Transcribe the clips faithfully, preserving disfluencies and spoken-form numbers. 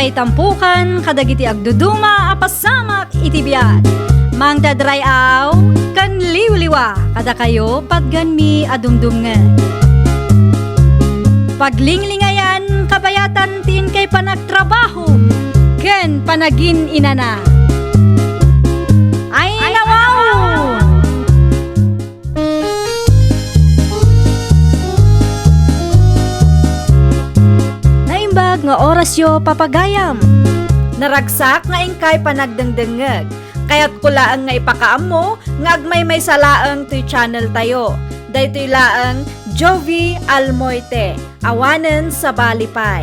Itampukan kadagiti agduduma a pasamak iti biag. Mangted ray-aw ken liwliwa kadakayo patgenmi a dumdumngeg. Paglinglingayan kabayatan ti inkay panagtrabaho ken panagin-inana. Ay, nawaw! Naimbag nga orasyo, papagayam. Naragsak nga inkay panagdengdengngeg. Kayatko laeng nga ipakaammo nga agmaymaysa laeng toy channel tayo. Daytoy laeng Jovi Almoite. Awanen sabali pay.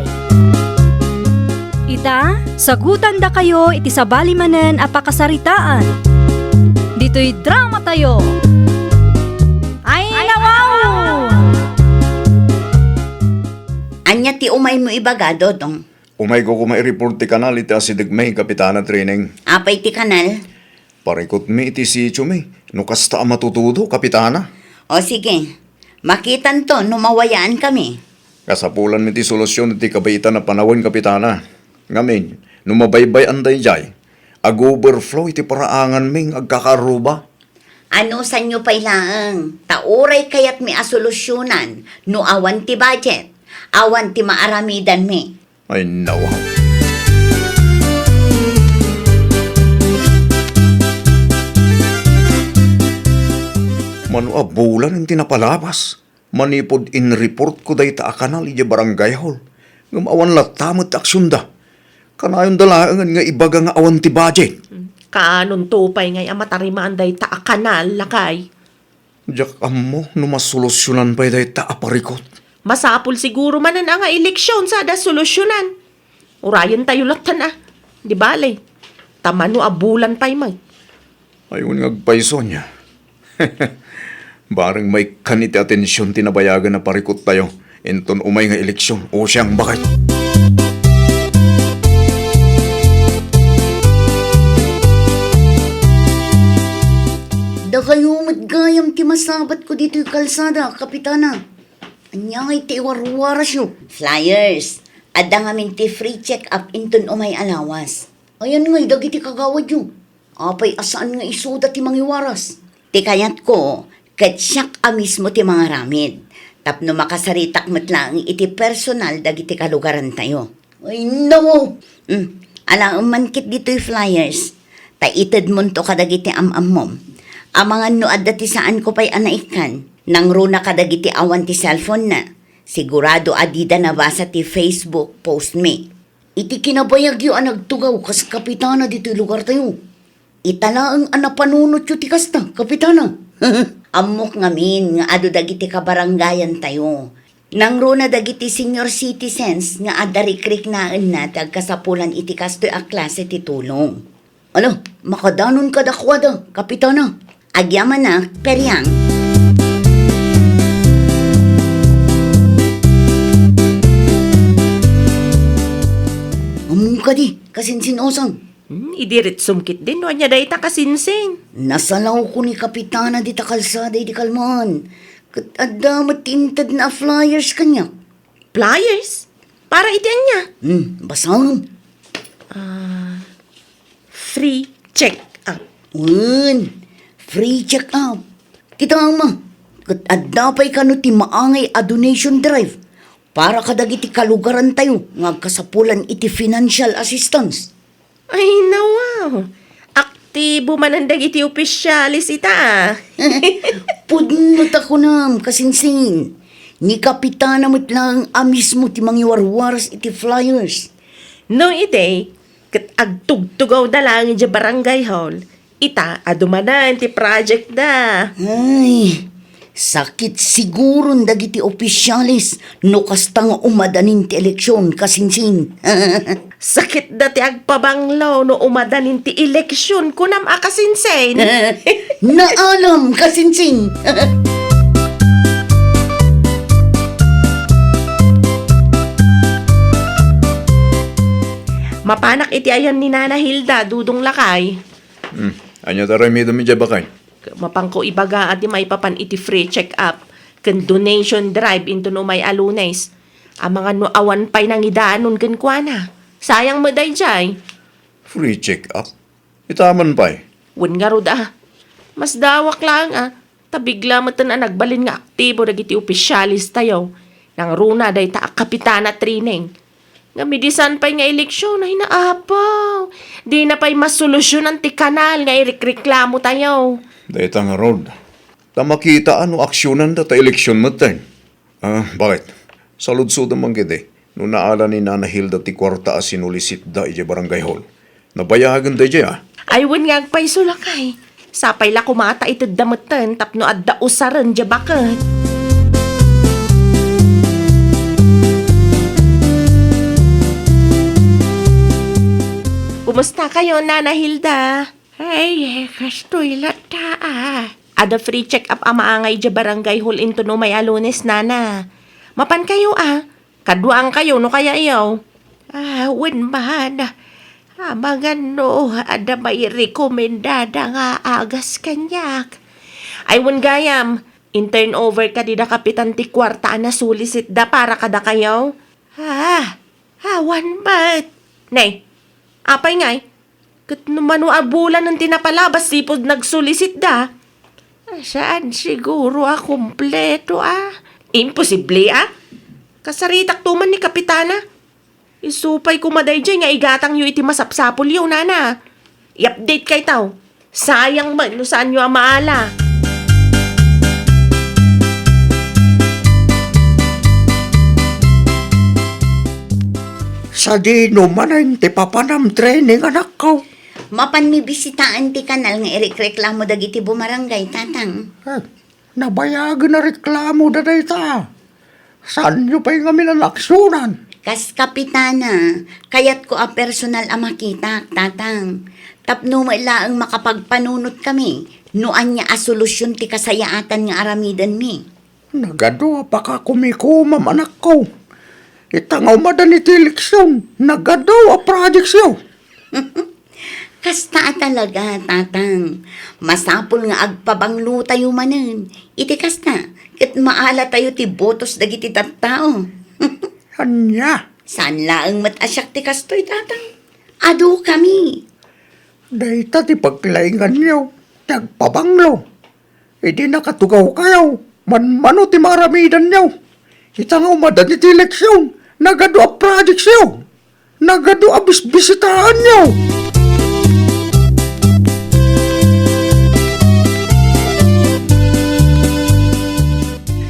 Ita, sagutandakayo iti sabali manen a pakasaritaan. Ditoy drama tayo. Ay, nawaw! Ania ti umaymo ibaga, Dodong? Umayko koma i-report ti kanal iti asidegmi, Kapitana Trining. Apay ti kanal? Parikutmi iti sitiomi, no kasta a matutudo, Kapitana. O sige, makitanto no mawayankami. Kasapulanmi ti solusion iti kabiitan a panawen, Kapitana. Ngamin, no mabaybay-an daydiay, ag-overflow iti paraanganmi nga agkakaarruba. Anusanyo pay laeng, ta uray kayatmi a solusionan no awan ti budget, awan ti maaramidanmi. Ay, nawa. Mano a bulan ti napalabas? Manipud in-reportko dayta a kanal idiay barangay hall, ngem awan latta met ti aksionda. Kanayonda laengen nga ibaga nga awan ti budget. Hmm. Kaanonto pay ngay a matarimaan dayta a kanal, lakay? Diak ammo no masolusionan pay dayta a parikut. Masapul siguro manen a nga eleksion sada solusionan. Urayentayo lattan a. Di bale. Ta mano a bulan pay met. Ay, wen nga agpayso ania. Bareng maikkan iti atension ti nabayagan a parikuttayo inton umay nga eleksion. O siang, bakit? Dakayo met gayam ti masabatko ditoy kalsada, Kapitana. Ania ngay ti iwarwarasyo? Flyers. Adda ngamin ti free check-up inton umay a lawas. Ayan ngay dagiti kagawadyo? Apay a saan nga isuda ti mangiwaras? Ti kayatko, ket siak a mismo ti mangaramid. Tapno makasaritak met laeng iti personal dagiti kalugarantayo. Ay, nawaw! Hmm, alaem man ket ditoy flyers. Ta itedmonto kadagiti am-ammom. Amangan no adda ti saanko pay a naikkan, nangruna kadagiti awan ti cellphone-na. Sigurado a dida nabasa ti Facebook post-mi. Iti kinabayagyo a nagtugaw kas kapitana ditoy lugartayo, ita laeng a napanunotyo ti kasta, Kapitana. Ammok ngamin nga adu dagiti kabarangayantayo. Nangruna dagiti senior citizens nga adda rikriknaenna ti agkasapulan iti kastoy a klase ti tulong. Ala, makadanon kadakuada, Kapitana. Agyamanak, Periang. Ammom kadi, kasinsin-osang. Hmm, idiritsom ketdin no ania dayta, kasinsin. Nasalawko ni Kapitana dita kalsada idi kalman. Ket adda met ti intedna a flyers kaniak. Flyers? Para iti ania? Hmm, basam. Ah, free check-up. Wen, free check-up. Kita ma, ket adda pay kano ti maangay a donation drive para kadagiti kalugarantayo nga agkasapulan iti financial assistance. Ay, nawaw. Aktibo manen dagiti opisyales ita, a. Pudno ta kunam, kasinsin. Ni Kapitana met laeng a mismo ti mangiwarwaras iti flyers. No idi, ket agtugtugawda laeng idiay barangay hall, ita a dumanan ti project da. Ay, sakit siguron dagiti opisyales no kasta nga umadanin ti eleksion, kasinsin. Sakit da ti agpabanglo no umadanin ti eleksion, kunam a kasinsin. Naalam, kasinsin. Mapanak iti ayan ni Nana Hilda, Dudong lakay. Hmm. Ania ti aramidem idiay, bakay? Mapanko ibaga a ti maipapan iti free check-up ken donation drive inton umay a Lunes. Amangan no awan pay nangidanon kenkuana. Sayang met daydiay. Free check-up? Ita man pay. Wen ngarud a. Masdaawak laeng a. Ta bigla metten a nagbalin nga aktibo dagiti opisyales tayo. Nangruna dayta a kapitana training. Ngem idi saan pay nga eleksion, ay naapaw. Dina pay masolusionan ti kanal nga irikreklamo tayo. Dayta ngarud. Ta makita a no aksionanda ta eleksion metten. Ah, bakit? Saludsodem man ketdi no naala ni Nana Hilda ti kuarta a sinulisitda idiay barangay hall. Nabayagen daydiay, ah. Ay, wen nga agpayso, lakay. Sapay la koma ta itedda metten tapno adda usaren diay baket. Kumusta kayo, Nana Hilda? Ay, kastoy latta, ah. Adda free check-up a maangay idiay barangay hall inton umay a Lunes, Nana. Mapan kayo, ah. Kaduaan kayo no kaya iyo. Ah, wen man. Amangan no adda mairekomendada nga agas kaniak. Ay, wen gayam, in-turn over kadi da kapitan ti kuarta a nasulisitda para kadakayo? Ah, awan met. Ne, apay ngay? Ket no mano a bulanen ti napalabas ti pud nagsulisitda? Saan siguro a kumpleto, ah? Imposible, ah? Kasaritakto man ni Kapitana. Isu pay koma daydiay nga igatangyo iti masapsapulyo, Nana. I-update kaytaw. Sayang man no saanyo a maala. Sadino manen ti papanam training, anakko? Mapanmi bisitaen ti kanal nga irikreklamo dagiti bumarangay, Tatang. Eh, nabayagen a reklamo da dayta. Saanyo pay ngamin a naaksionan? Kas kapitana, kayatko a personal a makitak, Tatang. Tapno met laeng makapagpanunot kami no ania a solusion ti kasayaatan nga aramidenmi. Nagadu a pakakumikumam, anakko. Ita nga umadan iti eleksion, nagadu a projectsyo. Kasta a talaga, Tatang. Masapul nga agpabanglotayo manen. Iti kasta, ket maalatayo ti botos dagiti tattao. Ania? Saan laeng met a siak ti kastoy, Tatang. Adu kami. Dayta ti paglainganyo, ti agpabanglo. Idi nakatugawkayo, manmano ti maaramidanyo. Ita nga umadan iti eleksion, nagadu a projectsyo. Nagadu a bisbisitaanyo.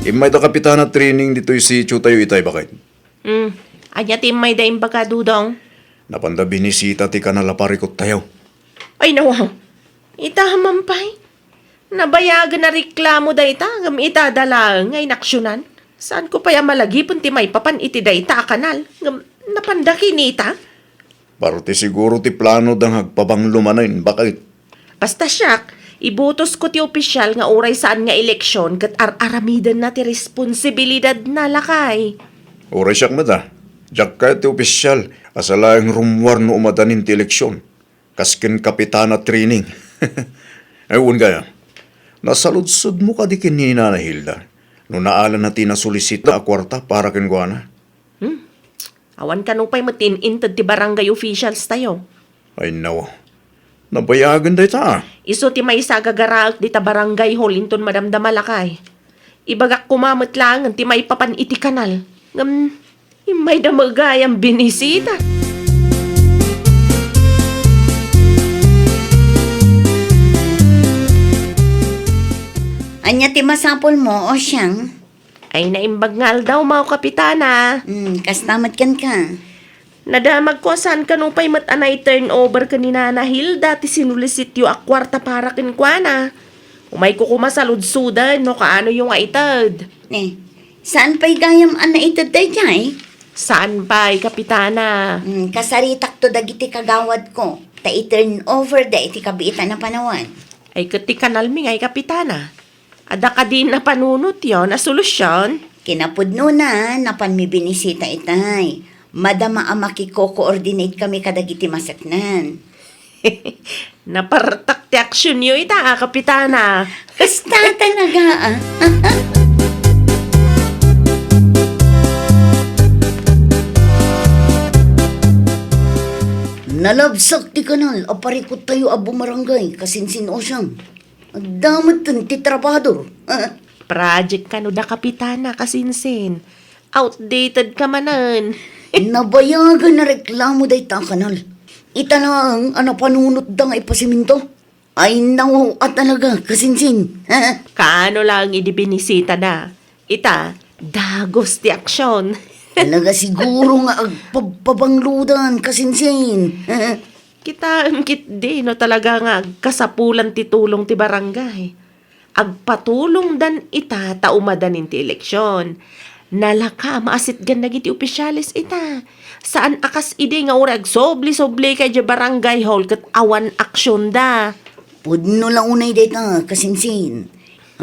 Immay ta, Kapitana, training ditoy sitio tayo itay, bakit? Hmm, ania ti immay da imbaga, Dudong? Napanda binisita ti kanal a parikut tayo. Ay, nawa. Ita man pay. Nabayagen a reklamo dayta, ngem ita da laeng nga inaksionan. Saanko pay a malagipen ti maipapan iti dayta a kanal, ngem napanda kinita? Parte siguro ti plano da nga agpabanglo manen, bakit? Basta siak, ibutosko ti opisial nga uray saan nga eleksion ket ar-aramidenna ti responsibilidadna, lakay. Uray siak met a, diak kayat ti opisial a sa laeng rummuar no umadanin ti eleksion. Kas ken Kapitana Training. Ay, wen gayam. Nasaludsodmo kadi ken ni Nana Hilda no naalana ti nasulisita a kuarta para kenkuana? Hmm? Awan kano pay met ti in-inted ti barangay officials tayo. Ay, nawa. Nabayagen dayta, ah. Isu ti maysa a gagaraek dita barangay hall inton madamdama, lakay. Ibagak koma met laengen ti maipapan iti kanal. Ngem, immay da met gayam binisita. Ania ti masapulmo, Osyang? Ay, naimbag nga aldaw, Mao Kapitana. Hmm, kasta met kenka. Nadamagko a saan kano pay met a nai-turn over ken ni Nana Hilda ti sinulisityo a kuarta para kenkuana. Umayko koma saludsoden no kaanoyo nga ited. Eh, saan pay gayam a naited daydiay? Saan pay, Kapitana? Hmm, kasaritakto dagiti kagawadko, ta i-turn over da iti kabiitan a panawen. Ay, ket ti kanalmi ngay, Kapitana. Adda kadi napanunotyo a solusion? Kinapudnona, napanmi binisita itay. Madama a makiko-coordinate kami kadagiti maseknan. Napartak ti aksionyo ita, a, Kapitana. Kasta talaga, ah. Nalabsak ti kanal a parikuttayo a bumarangay, kasinsin Osiang. Adda metten ti trabahador. Project kano da Kapitana, kasinsin. Outdated ka manen. Nabayagan a reklamo dayta a kanal. Ita laeng a napanunotda nga ipasiminto. Ay, nawaw a talaga, kasinsin. Kaano laeng idi binisita da? Ita, dagos ti aksion. Talaga siguro nga agpabpabangludan, kasinsin. Kitaem ketdi no talaga nga agkasapulan ti tulong ti barangay. Agpatulongdan ita ta umadanin ti eleksion. Nalaka a maasitgan dagiti opisyales ita. Saan a kas idi nga uray agsubli-subli kay idiay barangay hall ket awan aksionda. Pudno la unay dayta, kasinsin.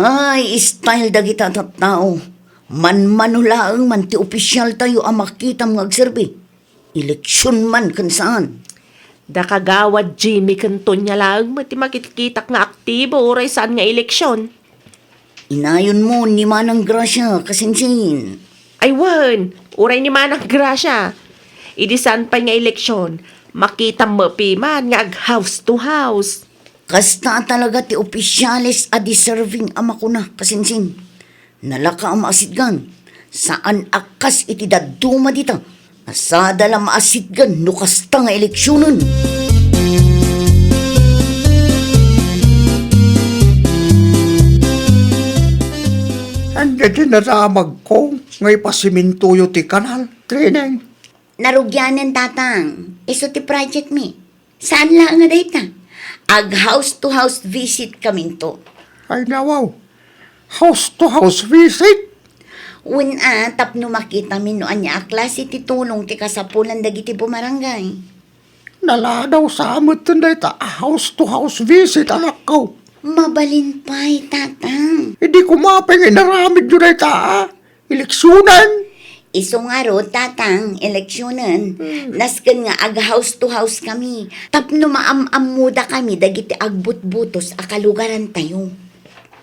Ay, style dagita a tattao. Manmano laeng man ti opisyaltayo a makitam nga agserbi. Eleksion man ken saan. Da Kagawad Jimmy ken Tonia laeng met ti makitkitak nga aktibo uray saan nga eleksion. Inayonmo ni Manang Gracia, kasinsin. Ay wen, uray ni Manang Gracia. Idi saan pay nga eleksion, makitam met piman nga ag house to house. Kasta talaga ti opisyales a deserving a makuna, kasinsin. Nalaka a maasitgan. Saan a kas iti dadduma dita. Asada la maasitgan no kasta nga eleksionen. Ania ti nadamagko nga ipasimintoyo ti kanal, Trineng? Narugianen, Tatang. Isu ti project mi. Saan laeng a dayta? Ag house to house visit kaminto. Ay, nawaw. House to house visit? Wen a, tapno makitami no ania a klase ti tulong ti kasapulan dagiti bumarangay. Naladaw sa metten dayta a house to house visit, anakko. Mabalin pay, Tatang. Idi koma pay nga inaramidyo dayta, a? Eleksionen? Isu ngarud, Tatang, eleksionen. Hmm. Nasken nga ag house to house kami. Tapno maam-ammoda kami dagiti agbutbutos a kalugarantayo.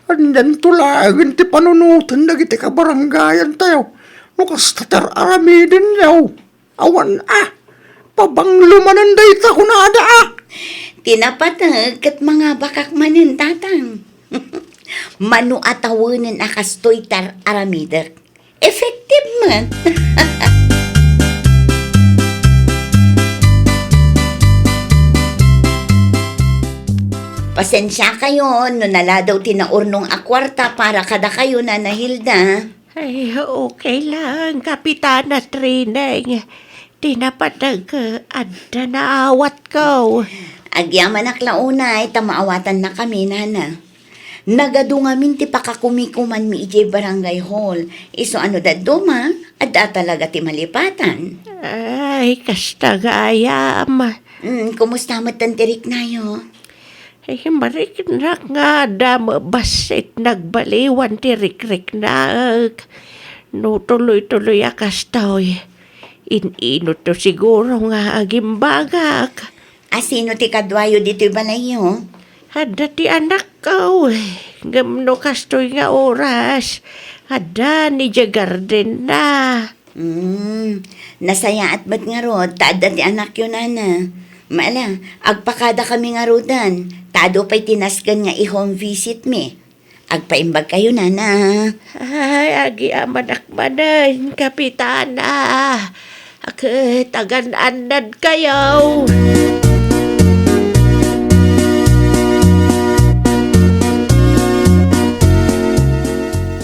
Anianto laengen ti panunoten dagiti kabarangayantayo no kasta ti ar-aramidenyo? Awan a, pabanglo manen dayta kunada a. Ti napateg ket mangabakak manen, Tatang. Mano a tawenen a kastoy ti ar-aramidek. Effective met. Pasensiakayo no naladaw ti naurnong a kuarta para kadakayo, Nana Hilda. Ay, okay lang, Kapitana Trineng. Ti napateg, adda naawatko. Agyamanak la unay ta maawatannakami, Nana. Nagadu ngamin ti pakakumikumanmi idiay barangay hall. Isu a no dadduma, adda talaga ti malipatan. Ay, kasta gayam. Mm, kumusta met ti riknayo? Eh, mariknak nga adda met bassit nagbaliwan ti rikriknak. No tuloy-tuloy a kastoy, in-inutto siguro nga agimbagak. A, sino ti kaduayo ditoy balayyo? Adda ti anakko. Ngem no kastoy nga oras, adda ni idiay gardenna. Hmm, nasayaat met ngarud ta adda ti anakyo, Nana. Ala, agpakadakami ngaruden, ta adu pay ti nasken nga i-home visit mi. Agpaimbagkayo, Nana. Ay, agyamanak manen, Kapitana. Ket agan-annadkayo.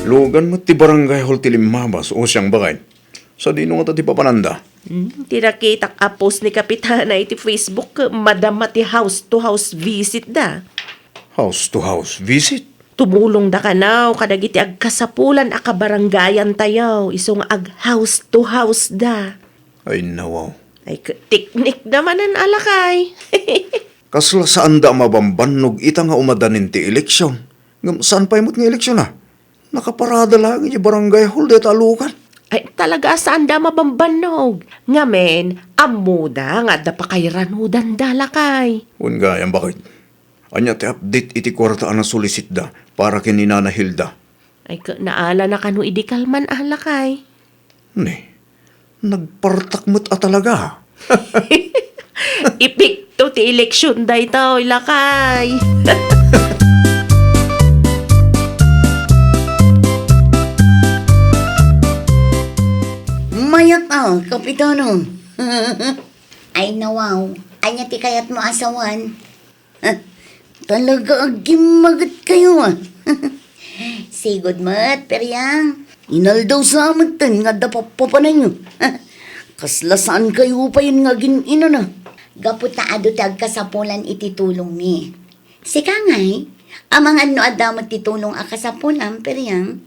Lugan met ti barangay hall ti limmabas, o siang baket. Sadino ngata ti papananda? Hmm, ti nakitak a post ni Kapitana iti Facebook, madama ti house to house visit da. House to house visit? Tumulong da kano kadagiti agkasapulan a kabarangayan tayo, isu nga ag house to house da. Ay, nawaw. Ay, k-, teknik da manen a lakay. Kasla saan da a mabambannog ita nga umadanin ti eleksyon. Ngem saan pay met nga eleksyon, a? Nakaparada laeng iti barangay hall dayta a lugan. Ay, talaga a saan da a mabambannog. Ngamin, ammo da nga adda pakairanudan da lakay. Wen gayam, baket. Ania ti update iti kuarta a nasulisit da para ken ni Nana Hilda? Ay, k-, naala na kano idi kalman a lakay. Ne, nagpartak met a talaga. Epekto ti eleksion daytoy, lakay. Mayat a, Kapitano. Ay, nawaw. Ania ti kayatmo a sawen? Talaga agimmaget kayo, a. Sigud met, Periang. Inaldaw sa metten nga adda pappapananyo. Kasla saan kayo payen nga agin-inana. Gapu ta adu ti agkasapulan iti tulongmi. Sika ngay, amangan no adda met ti tulong a kasapulam, Periang.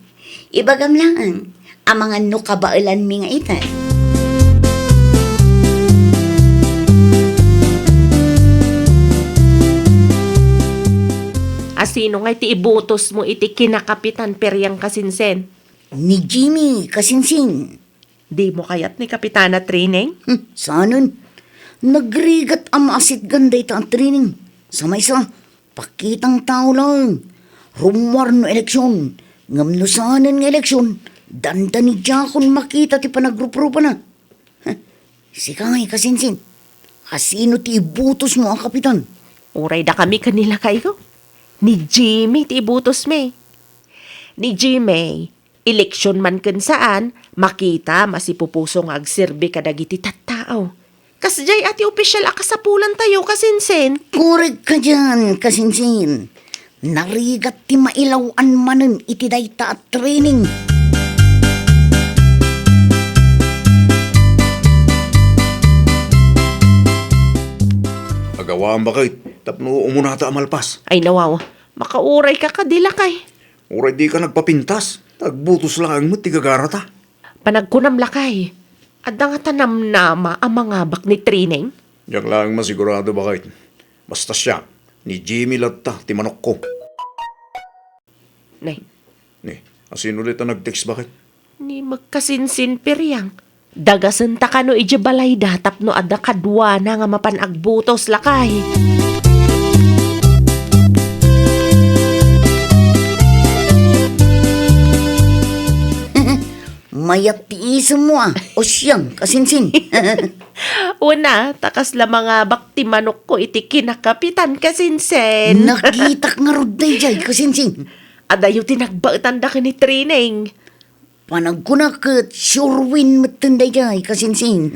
Ibagam laeng, amangan no kabaelanmi nga iter. Asino ngay ti ibutosmo iti kinakapitan, Periang, kasinsin? Ni Jimmy, kasinsin. Dimo kayat ni Kapitana Trining? Hmm, saanen. Nagrigat a maasitgan dayta a Trining. Sa maysa, pakitang tao laeng. Rummuar no eleksion. Ngem no saanen nga eleksion, dandani diakon makita ti panagruprupana. Heh, sika ngay, kasinsin. Asino ti ibutosmo a kapitan? Uray dakami ken ni lakayko. Ni Jimmy ti ibutosmi. Ni Jimmy, eleksion man ken saan, makita masipupuso nga agserbi kadagiti tattao. Kasdiay a ti opisyal a kasapulantayo, kasinsin. Korek ka dian, kasinsin. Narigat ti mailaw-an manen iti dayta a Trining. Agawam, baket, tapno umunata a malpas. Ay, nawaw. Makauray ka kadi, lakay. Uray dika nagpapintas, ta agbutos laeng met ti gagarata. Panagkunam, lakay, adda ngata namnama a mangabak ni Trining? Diak laeng masigurado, baket. Basta siak, ni Jimmy latta ti manokko. Ne. Ne, asino dayta nag-text, baket? Ni magkasinsin, Periang. Dagasenta kano idiay balayda tapno adda kaduana nga mapan agbutos, lakay. Mayat ti isemmo, a. O siak, kasinsin. Una, ta kasla mangabak ti manokko iti kinakapitan, kasinsin. Nakitak ngarud daydiay, kasinsin. Adayo ti nagbaetanda ken ni Trining. Panagkunak ket sure win metten daydiay, kasinsin.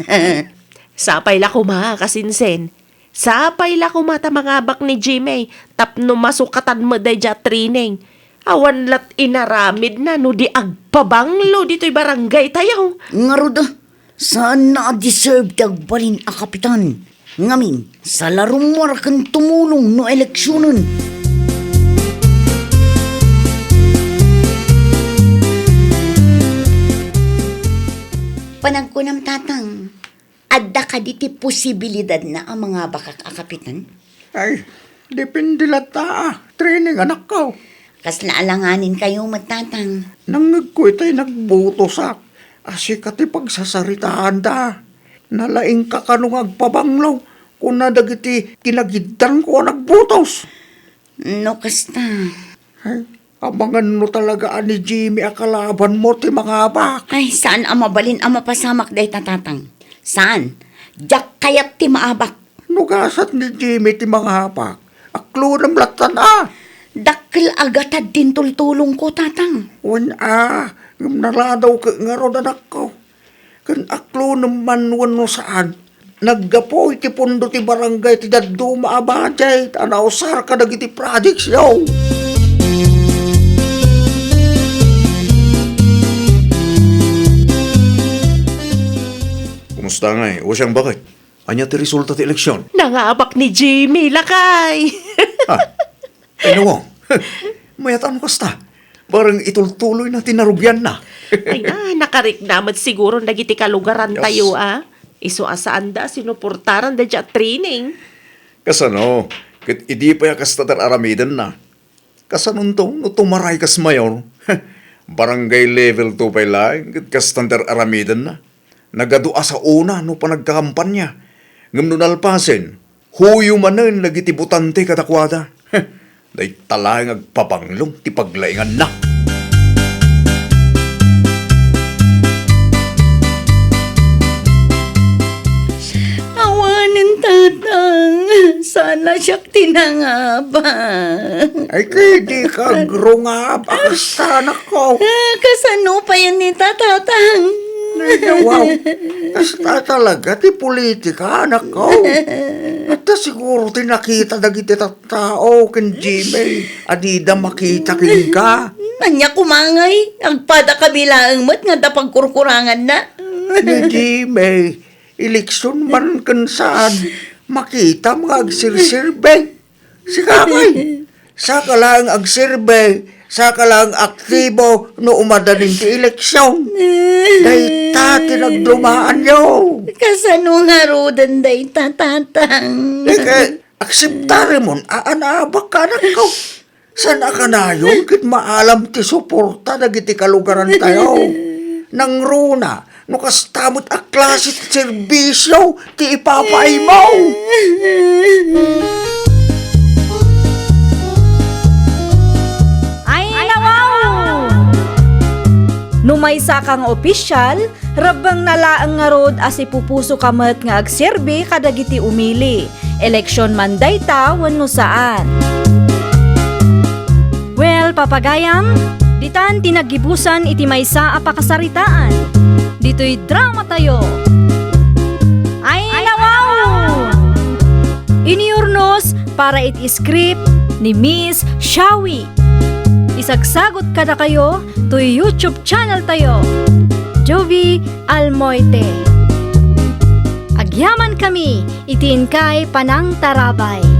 Sapay la koma, kasinsin. Sapay la koma ta mangabak ni Jimmy tapno masukatan met daydiay a Trining. Awan lat inaramidna no di agpabanglo ditoy barangaytayo. Ngarud, a, saanna a deserve ti agbalin a kapitan. Ngamin, sala rummuar ken tumulong no eleksionen. Panagkunam, Tatang, adda kadi ti posibilidadna a mangabakak a kapitan? Ay, depende latta, a. Trining, anakko. Kasla alanganin kayo met, Tatang. Nangngegko itay nagbutosak a sika ti pagsasaritaanda. Nalaingka kano nga agpabanglo, kuna dagiti kinagiddanko a nagbutos. No kasta. Ay, amangan no talaga a ni Jimmy a kalabanmo ti mangabak. Ay, saan a mabalin a mapasamak dayta, Tatang. Saan? Diak kayat ti maabak. No gasat ni Jimmy ti mangabak, aklonem lattan a. Dakkel a gatad ti intultulongko, Tatang. Wen a, ngem naladaw ket ngarud, anakko. Ken aklonem man wenno saan, naggapu iti pondo ti barangay ti dadduma a budget a nausar kadagiti projectsyo. Kumusta ngay? Usiang baket? Ania ti resulta ti eleksyon? Nangabak ni Jimmy, lakay! Ah, ay, nawaw. Mayat a no kasta. Bareng itultuloyna ti narugianna. Ay na, nakarikna met siguro dagiti kalugarantayo, Yes. a. Isu a saanda a sinuportaran daydiay a Trining. Kasano? Ket idi pay a kasta ti ar-aramidenna. Kasanonto no tumaray kas mayor? Barangay level two pay laeng ket kastan ti ar-aramidenna. Nagadu a saona no panagkakampanya. Ngem no nalpasen, huyo manen dagiti botante kadakuada. Dayta laeng agpabanglong ti paglainganna. Awanen ta Saan la siak ti nangabak. Ay, kay dika agrungab, a kasta, anakko. Ah, kasano payen ita, Tatang? Wow, kasta talaga ti politika, anakko. Adda siguro ti nakita dagiti tattao ken Jimmy a dida makita kenka. Ania koma ngay, agpada kabilaeng met nga adda pagkurkuranganna. Ni Jimmy, eleksion man ken saan, makitam nga agserserbi. Sika, kay, saka laeng agserbi, saka laeng aktibo no umadanin ti eleksion. Dayta ti nagdumaanyo. Kasano ngaruden dayta, Tatang? Ika, akseptaremon a anaabakka, anakko. Saan a kanayon ket maalam ti suporta dagiti kalugarantayo. Nangruna, no kasta met a klase ti serbisio ti ipapaaymo. Ay, nawaw! No maysaka nga opisyal, rebbengna laeng ngarud a sipupusoka met nga agserbi kadagiti umili. Eleksion man dayta wenno saan. Well, papagayam, ditan ti naggibusan iti maysa a pakasaritaan. Ditoy dramatayo. Ay, nawaw! Iniurnos para iti script ni Miss Shawi. Isagsagot kadakayo toy YouTube channel tayo, Jovie Almoite. Agyaman kami iti inkay panangtarabay.